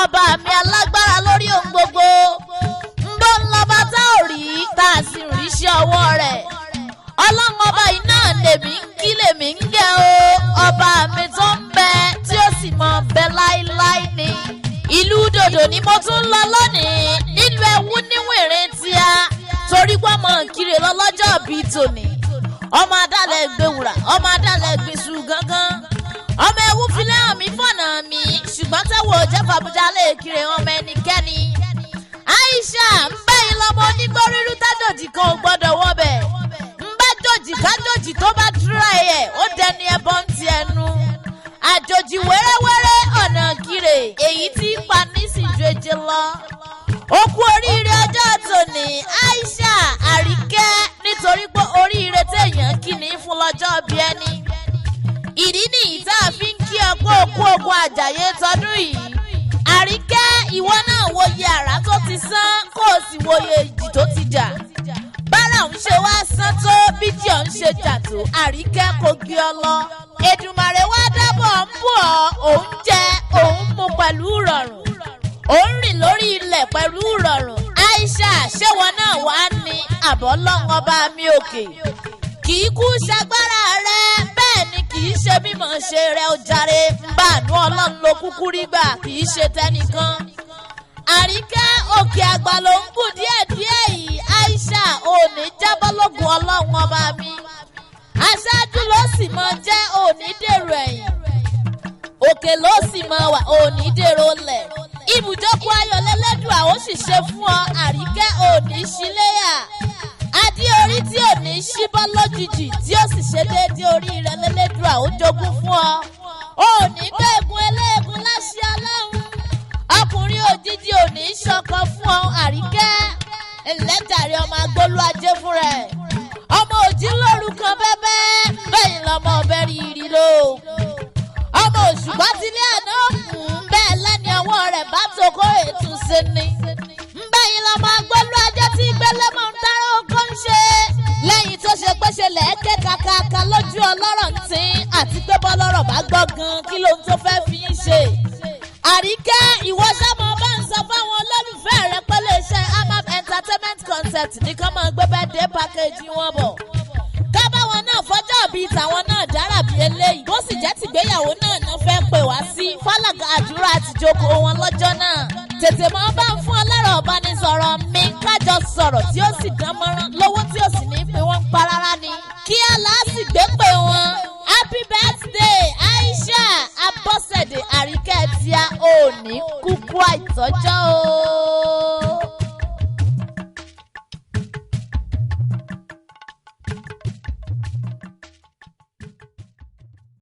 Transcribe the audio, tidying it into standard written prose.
Ọba mi alágbára lórí ohun gbogbo. Ń bọ́ ńlọba tá ò rí tá a sì rí iṣẹ́ ọwọ́ rẹ̀. Ọlọ́run ọba yìí náà lèmi ń kí, lèmi ń gẹ̀ o. Ọba mi tó ń bẹ tí ó sì mọ bẹ láéláé ni. Ìlú Dòdò ni mo tún ń lọ lónìí, nílùú ẹwú níwèrè tíá, torí pé ọmọ kiri lọ lọ́jọ́ bíi tòní. Ọmọ adálẹ̀ gbẹ̀wùrà, ọmọ adálẹ̀ gbèsù gángan, ọmọ ẹwú filẹ̀ hàn mí fọ̀nà mi, ṣùgbọ́n táwọn ò jẹ́ fàbújá lè kiri ọmọ ẹnikẹ́ni. Aisha ń bẹ́yìn lọ́mọ onígbó rírú tájòjì kan ò gbọ́dọ̀ wọbẹ̀. Ń bá jòjì kájòjì tó bá dúró ẹ̀, ó dẹni ẹbọ ń ti ẹnu. Àjòjì wẹ́rẹ́wẹ́rẹ́ ọ̀nà kiri èyí tí ń pa nísìjú eje lọ. Ó kú oríire ọjọ́ tòní, Aisha Àríkẹ́, nítorí pé oríire téèyàn kì ní fún lọ́jọ́ bí ẹni. Ìdí nìyí tá a fi ń kí ọ pé òkú ogun àjàyè tọdún yìí. Àríkẹ́, ìwọ náà wòye àrá tó ti sán, kó o sì wòye ìjì tó ti jà. Bára òun ṣe wá sán tó, bíjì òun ṣe jà tó, Àríkẹ́ kò gbé ọ lọ. Èdùmàrè wá dábọ̀ ń bù ọ́, òun jẹ òun mu pẹ̀lú ìrọ̀rùn, òun rìn lórí ilẹ̀ pẹ̀lú ìrọ̀rùn. Aisha, ṣéwọ náà wàá ní àbọ̀ lọ́wọ́ bá mi òkè? Kì í kú ṣagbára rẹ, bẹ́ẹ̀ ni kì í ṣe mímọ̀ ṣe rẹ ó jàre. Báànú Ọlọ́run ló kúkú rí gbà, kì í ṣe tẹnìkan. Àríkẹ́, òkè àgbà ló ń gùn díẹ̀díẹ̀ yìí. Aisha, òní jábọ́ lógun Ọlọ́run ọba mi. Aṣáájú ló sì mọ jẹ́, òní dèrò ẹ̀yìn. Òkè ló sì mọ wà, òní dèrò lẹ̀. Ibùjókòó ayọ̀ lẹ́lẹ́dùn àwọn sì ṣe fún ọ. Àríkẹ́, òní síléyà. Adé orí tí ò ní ṣíbọ́ lójijì, tí ó sì ṣe déédéé orí rẹ lẹ́lẹ́dùn àwọn jogún fún ọ. Òní gbẹ̀gùn eléegun láṣẹ Ọlọ́run. Ọkùnrin òjijì ò ní ṣọkọ fún ọ. Àríkẹ́ ńlẹ́jàre, ọmọ agbólú ajé fúnra ẹ̀. Ọmọ òjì lórúkọ bẹ́bẹ́ bẹ́yìn lọ́mọ ọbẹ̀ rírì lóògùn. Ọmọ òṣùpá tilé àná fún bẹ́ẹ̀ lẹ́ni ọwọ́ rẹ̀ bá tó kó ètò ṣe ni. Nbẹ́yìn lọ́mọ agbólú ajé tí gbẹlẹ́mọ̀ ń dára oko ń ṣe. Lẹ́yìn tó ṣe pé ṣe lẹ́ẹ̀kẹ́ kàkàkà lójú ọlọ́rọ̀ ń tín, àti pé bọ́lọ́rọ̀ bá gbọ́ gan, kí lóhun tó fẹ́ fi ń ṣe? Àríkẹ́, ìwọ sábà bá ń sọ fáwọn olólùfẹ́ rẹ pé iléeṣẹ́ Amap Entertainment Concept ní kán máa gbé birthday package wọn bọ̀. Ká báwọn náà fọjọ́ bíi tàwọn náà dára bíi eléyìí. Bó sì jẹ́ tìgbéyàwó náà náà fẹ́ pè wá sí fálàgà àdúrà àtìjókòó wọn lọ́jọ́ náà. Tètè máa bá ń fún ọlọ́rọ̀ ọ̀bánisọ̀rọ̀ mi, kájọ sọ̀rọ̀ tí ó sì dán mọ́rán lówó, tí ó sì ní pé wọ́n ń pa rárá ni. Kí á sì gbé pè wọ́n. Happy birthday, Aisha Abọ́sẹ̀dé Àríkẹ́, tí a ò ní kúkú àìtọ́jọ́ o.